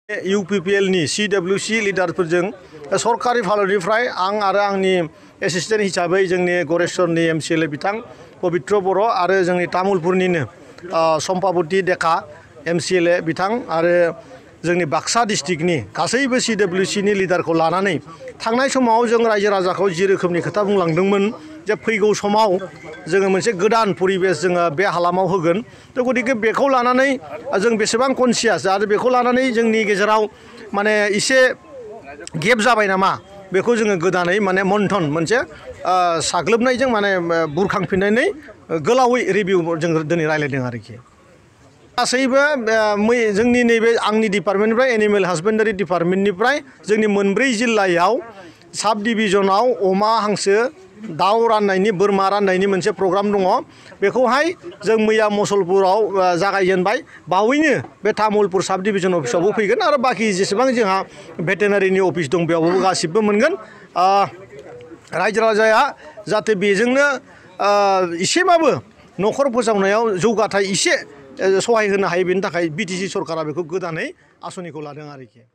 UPPL नि CWC लिडारफोरजों सरकारि भालरनिफ्राय आं आरो आंनि एसिस्टेन्ट हिसाबै जोंनि गरेस्वरनि MCLA बिथां पबित्र बर' आरो जोंनि तामुलपुरनिनो सम्पाबति डेका MCLA बिथां आरो जोंनि बाक्सा डिस्ट्रिक्टनि गासैबो CWC नि लिडारखौ लानानै थांनाय समाव जों रायजो राजाखौ जि रोखोमनि खोथा बुंलांदोंमोन जे फैगौ समाव जोङो मोनसे गोदान परिबेस जोङो बे हालामाव होगोन थ' गतिके बेखौ लानानै जों बेसेबां कनसियास आरो बेखौ लानानै जोंनि गेजेराव माने एसे गेप जाबाय नामा बेखौ जोङो गोदानै माने मन्थन मोनसे साग्लोबनायजों माने बुरखांफिननानै गोलावै रिभिउ जों दिनै रायलायदों आरोखि गासैबो जोंनि नैबे आंनि डिपार्टमेन्टनिफ्राय एनिमेल हासबेन्डारि डिपार्टमेन्टनिफ्राय जोंनि मोनब्रै जिल्लायाव साब डिभिजनाव अमा हांसो दाउ राननायनि बोरमा राननायनि मोनसे प्रग्राम दङ बेखौहाय जों मैया मसलपुराव जागायजेनबाय बावैनो बे तामुलपुर साब डिभिजन अफिसावबो फैगोन आरो बाखि जेसेबां जोंहा भेटेनारिनि अफिस दं बेयावबो गासिबो मोनगोन रायजो राजाया जाहाथे बेजोंनो एसेबाबो न'खर फोसावनायाव जौगाथाय एसे सहाय होनो हायो बेनि थाखाय BTC सरकारा बेखौ गोदानै आसनिखौ लादों आरोखि